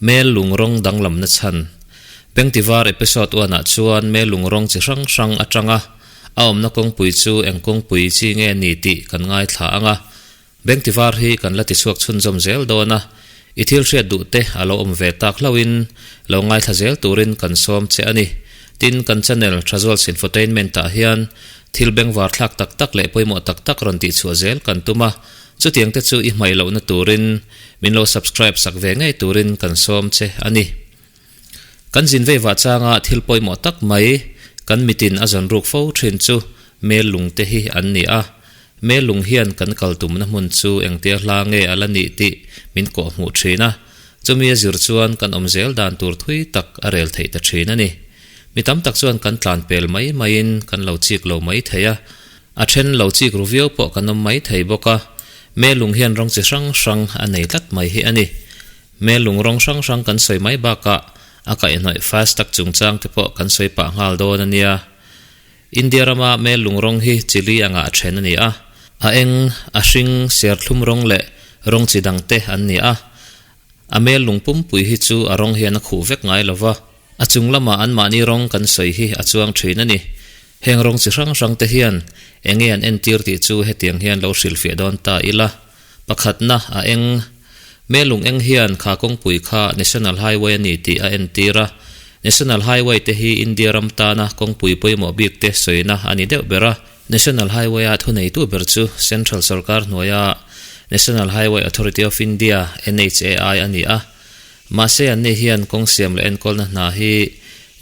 Mel lung rawng danglamna chhan. Bengtivar episode one ah chuan mel lung rawng chi hrang hrang atanga a awmna kawngpui chu eng kawngpui chi nge ni tih kan ngaithla ang a. Bengtivar hi kan la tichhuak chhunzawm zel dawn a, i thil hriat duh te a lo awm ve tak hlauhin lo ngaithla zel turin kan sawm che a ni. Tin, kan channel Thazuals Infotainment ah hian thil bengvar thlak tak tak leh pawimawh tak tak rawn tihchhuah zel kan tum a, chutiang te chu i hmaih lohna turin min lo subscribe sak ve ngei turin kan sawm che a ni. Kan zin vei vah changa thil pawimawh tak mai kan mitin a zawn ruk fo thin chu mel lung te hi an ni a. Mel lung hian kan kal tumna hmun chu engtia hla nge a la nih tih min kawh hmuh thin a, chumi a zir chuan kan awm zel dan tur thui tak a rel theih ta thin a ni. Mi tam tak chuan kan tlan pel mai maiin kan lo chik lo mai thei a, a then lo chik ru viau pawh kan awm mai thei bawk a. Mel lung hian rawng chi hrang hrang a nei tlat mai hi a ni. Hmel lung rawng hrang hrang kan sawi mai bakah a kaihhnawih fast tak chungchang te pawh kan sawi pah nghal dawn a nia. India rama hmel lung rawng hi chili anga a then a ni a. A eng, a hring, serthlum rawng leh rawng chi dang te an ni a. A hmel lung pumpui hi chu a rawng hian a khuh vek ngai lo va. A chung lama anmahni rawng kan sawi hi a chuang thin a ni. Heng rawng chi hrang hrang te hian enge an entir tih chu hetiang hian lo hrilhfiah dawn ta ila. Pakhatna, a eng. Melung eng hian kha kawngpui kha National Highway a ni tih a entir a. National Highway te hi India ram tana kawngpui pawimawh bik te sawina a ni deuh ber a. National Highway-a thuneitu ber chu Central sorkar hnuaia National Highway Authority of India, NHAI, a ni a. Mahse anni hian kawng siam leh enkawlna hna hi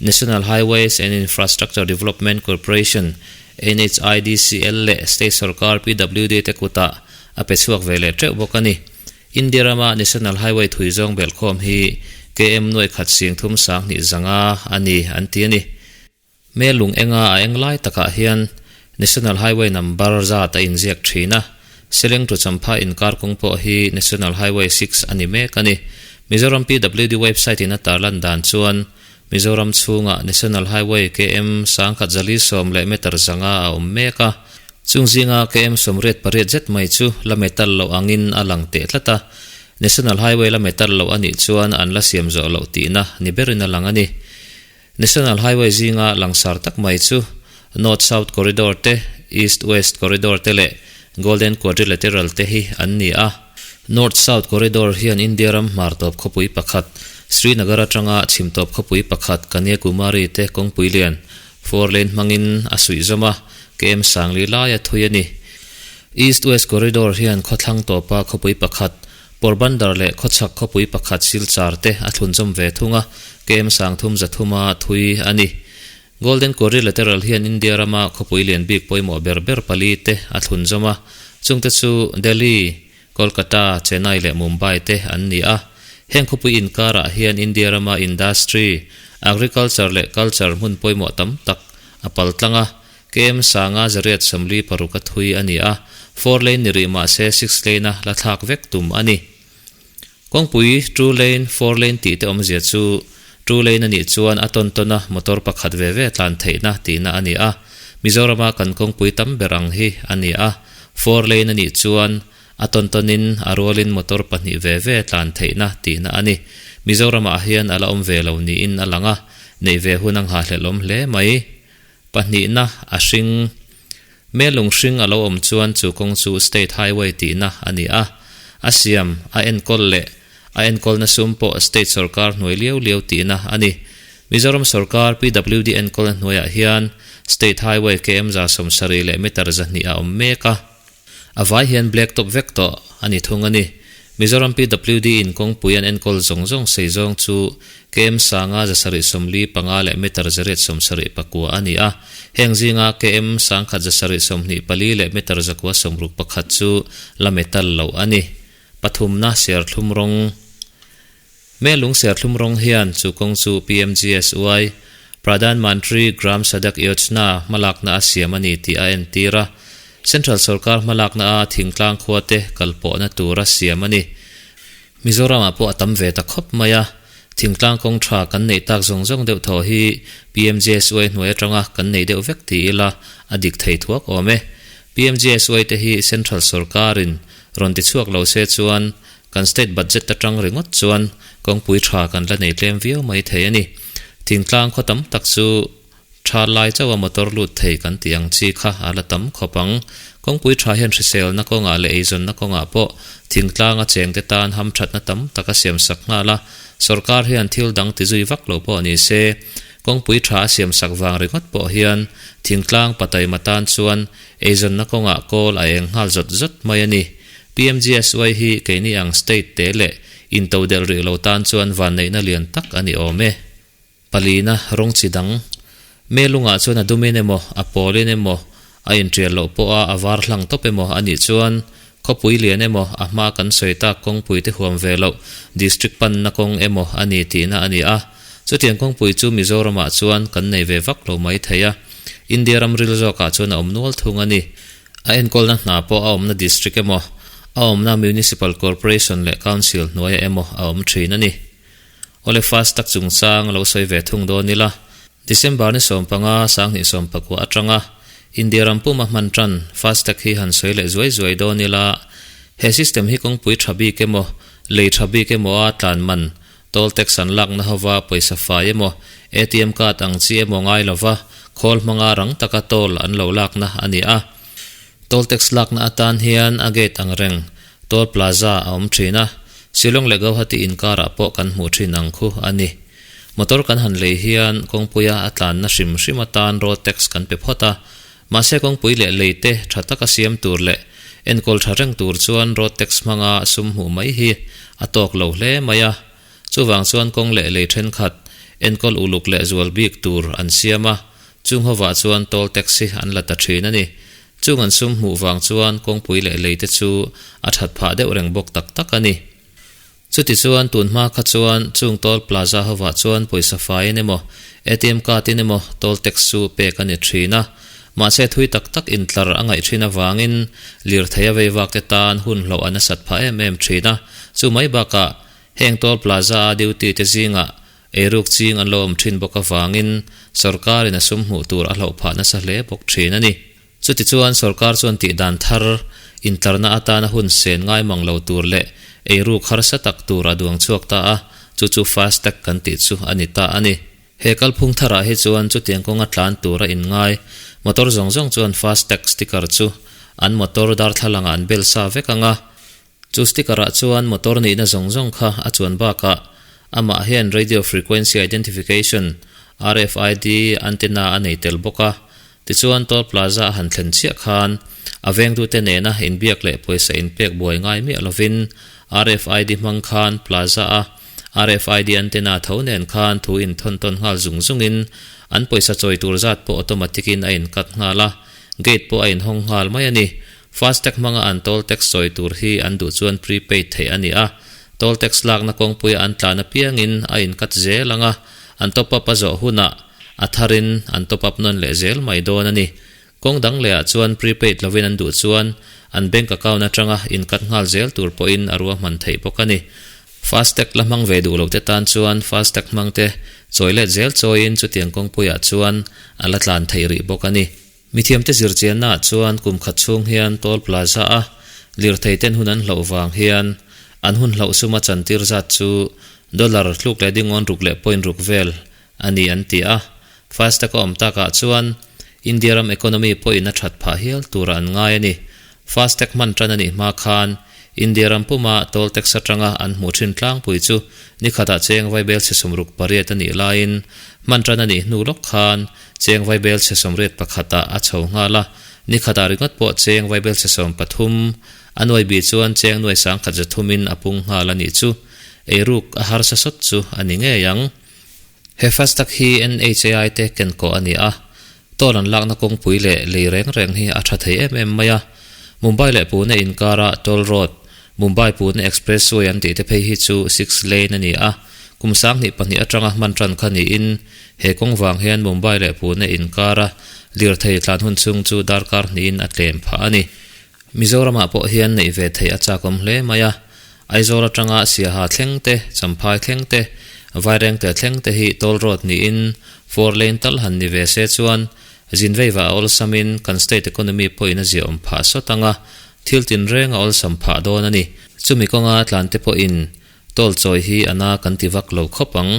National Highways and Infrastructure Development Corporation, NHIDCL, leh State sorkar PWD te kutah a pe chhuak ve leh teuh bawk a ni. India rama National Highway thui zawng belhkhawm hi KM nuai khat sing thum sang hnih zanga a ni an ti a ni. Hmel lung enga a eng lai takah hian National Highway number zat a inziak thin a, Seleng to Champha inkar kawng pawh hi National Highway 6 a ni mek a ni. Mizoram PWD website in a tarlan dan chuan Mizoram chhungah National Highway KM 1070 leh meter zanga a awm mek a. Chung zinga KM 88 zet mai chu la metal loh angin a lang teh tlat a. National Highway la metal loh a nih chuan an la siam zawh loh tihna ni berin a lang a ni. National Highway zinga langsar tak mai chu North-South Corridor te, East-West Corridor te leh Golden Quadrilateral te hi an ni a. North-South Corridor hian India ram hmar tawp khawpui pakhat, Srinagar atanga chhim tawp khawpui pakhat Kanyakumari te kawngpui lian, four lane hmangin a suih zawm a, KM sangli laia thui a ni. East-West Corridor hian khawthlang tawpa khawpui pakhat, Porbandar leh khawchhak khawpui pakhat Silchar te a thlunzawm ve thung a, KM sangthum zathuma thui a ni. Golden Quadrilateral hian India rama khawpui lian bik pawimawh ber ber pali te a thlunzawm a, chungte chu Delhi, Kolkata, Chennai leh Mumbai te an ni a. Heng khawpui inkarah hian India rama industry, agriculture leh culture hmun pawimawh tam tak a paltlang a, KM sanga zariat 46 a thui a ni a, four lane ni rih mah se six lane a la thlak vek tum a ni. Kawngpui two lane, four lane tih te awmzia chu two lane a nih chuan a tawn tawn a motor pakhat ve ve tlan theihna tihna a ni a, Mizorama kan kawngpui tam ber ang hi a ni a, four lane a nih chuan a tawn tawnin a rualin motor pahnih ve ve tlan theihna tihna a ni. Mizoramah hian a la awm ve lo niin a lang a, neih ve hun a nghahhlelhawm hle mai. Pahnihna, a hring. Melung hring a lo awm chuan chu kawng chu State Highway tihna a ni a. A siam, a enkawl leh a enkawlna sum pawh State sawrkar hnuai liau liau tihna a ni. Mizoram sawrkar PWD enkawlna hnuaiah hian State Highway KM 70 leh meter 200 a awm mek a. A vai hian black top vek tawh a ni thung a ni. Mizoram PWD in kawngpui an enkawl zawng zawng sei zawng chu KM sanga 745 leh meter 879 a ni a. Heng zinga KM 1124 leh meter 961 chu la metal loh a ni. Pathumna serthlum rawng Melung serthlum rawng hian chu kawng chu PMGSY, Pradhan Mantri Gram Sadak Yojna, hmalakna a siam a ni tih a entir a. Central sorkar hmalakna a thingtlang khua te kalpawhna tura siam a ni. Mizoramah pawh a tam ve ta khawp mai a, thingtlang kawng tha kan neih tak zawng zawng deuh thaw hi PMGSY hnuai atanga kan neih deuh vek ti ila a dik thei thuak awm e. PMGSY te hi Central sorkarin rawn tichhuak lo se chuan. Kan state budget atang ringawt chuan kawngpui tha kan la nei tlem viau mai thei a ni. Thingtlang khaw tam tak chu tha lai chauha motor lut thei kan tih ang chi kha a la tam khawp ang. Kawngpui tha hian hriselna kawngah leh eizawnna kawngah pawh thingtlanga chengte tan hamthatna tam tak a siamsak nghal a, sorkar hian thil dang ti zui vak lo pawh ni se, kawngpui tha a siamsak vang ringawt pawh hian thingtlang pataima tan chuan eizawnna kawngah kawl a eng nghal zawt zawt mai a ni. PMGSY hi keini ang state te leh intodelh rih lo tan chuan vanneihna lian tak a ni awm e. Palina rawng chi dang. Melungah chuan a dumin emaw, a pawlin emaw, a intial loh pawha a var hlang tawp emaw a nih chuan khawpui lian emaw, a hma kan sawi tak kawngpui te huam ve loh district panna kawng emaw a ni tihna a ni a. Chutiang kawngpui chu Mizoramah chuan kan nei ve vak lo mai thei a. India ram ril zawkah chuan a awm nual thung a ni. A enkawlna hna pawh a awmna district emaw, a awmna municipal corporation leh council hnuaiah emaw a awm thin a ni. Awle fast tak chungchang lo sawi ve thung dawn ila, December ni 15 2019 atanga India ram puma hman tan fast tag hi han sawi leh zuai zuai dawn ila, he system hi kawngpui tha bik emaw, lei tha bik emaw a tlan man, toll tax an lakna hova pawisa fai emaw, ATM card ang chi emaw ngai lova khawl hmanga rang taka toll an lo lakna a ni a. Toll tax lakna atan hian a gate ang reng Toll Plaza a awm thin a, Shillong leh Guwahati inkarah pawh kan hmuh thin ang khu a ni. Motor kan han lei hian kawngpuia a tlanna hrim hrim atan road tax kan pe phawt a, mahse kawngpui leh lei te tha taka siam tur leh enkawl tha reng tur chuan road tax hmanga sum hmuh mai hi a tawk lo hle mai a. Chuvang chuan kawng leh lei thenkhat enkawl uluk leh zual bik tur an siam a, chung hovah chuan toll tax hi an la ta thin a ni. Chung an sum hmuh vang chuan kawngpui leh lei te chu a that phah deuh reng bawk tak tak a ni. Chuti chuan tun hma kha chuan chung toll plaza hovah chuan pawisa faiin emaw, ATM card in emaw toll tax chu pek a ni thin a. Mahse thui tak tak intlar a ngaih thin avangin lirthei a veivak te tan hun hlauh a nasat phah em em thin a. Chu mai bakah heng toll plaza a duty te zingah Eiruk ching an lo awm thin bawk avangin sorkarin a sum hmuh tur a hlauh phah nasa hle bawk thin a ni. Chutichuan sorkar chuan tih dan thar intlarna atana hun sen ngai mang lo tur leh eiruk harsa tak tur a duang chhuak ta a, chu chu fast tag kan tih chu a ni ta a ni. He kalphung tharah hi chuan chutiang kawnga tlan tura inngai motor zawng zawng chuan fast tag sticker chu an motor darthlalangah an bel sa vek ang a, Chu sticker-ah chuan motor nihna zawng zawng kha a chuan bakah amah hian Radio Frequency Identification, RFID, antenna a nei tel bawk a. Tichuan toll plaza a han thlen chiah khan a vengtute nena inbiak leh pawisa inpek buai ngai miah lovin RFID hmang khan plaza-a RFID antenna tho nen khan thu inthawn tawn nghal zung zungin an pawisa chawi tur zat pawh automatic-in a incut nghal a, gate pawh a inhawng nghal mai a ni. Fastag hmanga an toll tax sawi tur hi an duh chuan prepaid theih a ni a, toll tax lakna kawngpuia an tlan apiangin a inkat zel ang a, an top up a zawh hunah a tharin an top up nawn leh zel mai dawn a ni. Kawng dang lehah chuan prepaid lovin an duh chuan an bank account atanga inkat nghal zel tur pawhin a ruahman theih bawk a ni. Fastag la hmang ve duh lote tan chuan Fastag hmangte chawi let zel chawiin chutiang kawngpuiah chuan a la tlan theih rih bawk a ni. Mithiamte zirchiannaah chuan kum khat chhung hian toll plaza a lirthei ten hun an hloh vang hian an hun hloh suma chantir zat chu dollar tluk leh dingawn ruk leh point ruk vel a ni an ti a. Fastag a awm takah chuan India ram economy pawhin a that phah hial tura an ngai a ni. Fastag hman tan a nih hma khan India ram puma toll tax atanga an hmuh thin tlangpui chu ni khatah cheng vaibel chhe 68 a nih laiin hman tan a nih hnu lawk khan Cheng vaibel chhe 81 ah a chho nghal a, ni khatah ringawt pawh cheng vaibel chhe 13 a nuai bih chuan cheng nuai sangkhat zathum in a pung nghal a nih chu. Eiruk a harsa sawt chu a ni ngei ang. He fast tak hi NHAI te ken kawh a ni a, toll an lakna kawngpui leh lei reng reng hi a tha thei em em mai a. Mumbai leh Pune inkara toll road, Mumbai Pune Expressway an tih te phei hi chu six lane a ni a, kum 2002 atanga hman tan kha niin He kawng vang hian Mumbai leh Pune inkara lirthei tlan hun chhung chu darkar hnihin a tlem phah a ni. Mizoramah pawh hian neih ve theih a chakawm hle mai a, Aizawl atanga Siaha thleng te, Champhai thleng te, Vairengte thleng te hi toll road niin four lane tal han ni ve se chuan zinveiva a awlsamin kan state economy pawhin a ziaawm phah sawt ang a. Thil tinreng a awlsam phah dawn a ni. Chumi kawnga tlante pawhin toll chawi hi a na kan ti vak lo khawp ang.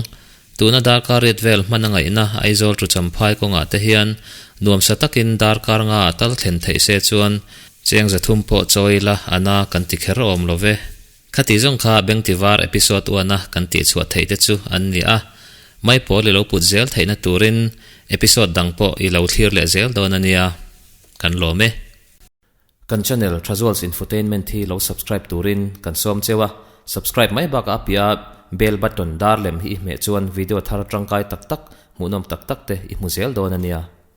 Tuna darkar riat vel hman a ngaihna Aizawl tu Champhai kawngah te hian nuamsa takin darkar nga a tal thlen theih se chuan cheng zathum pawh chawi ila a na kan ti kher awm lo ve. Khati zawng kha Bengtivar episode uana kan tihchhuah theih te chu an ni a, mai pawl i lo put zel theihna turin episode dang pawh i lo thlir leh zel dawn a nia. Kan lawm e. Kan channel Thazuals Infotainment hi lo subscribe turin kan sawm cheu a, subscribe mai bakah a piah bell button dar lem hi i hmeh chuan video thar tangkai tak tak, hmuhnawm tak tak te i hmu zel dawn a nia.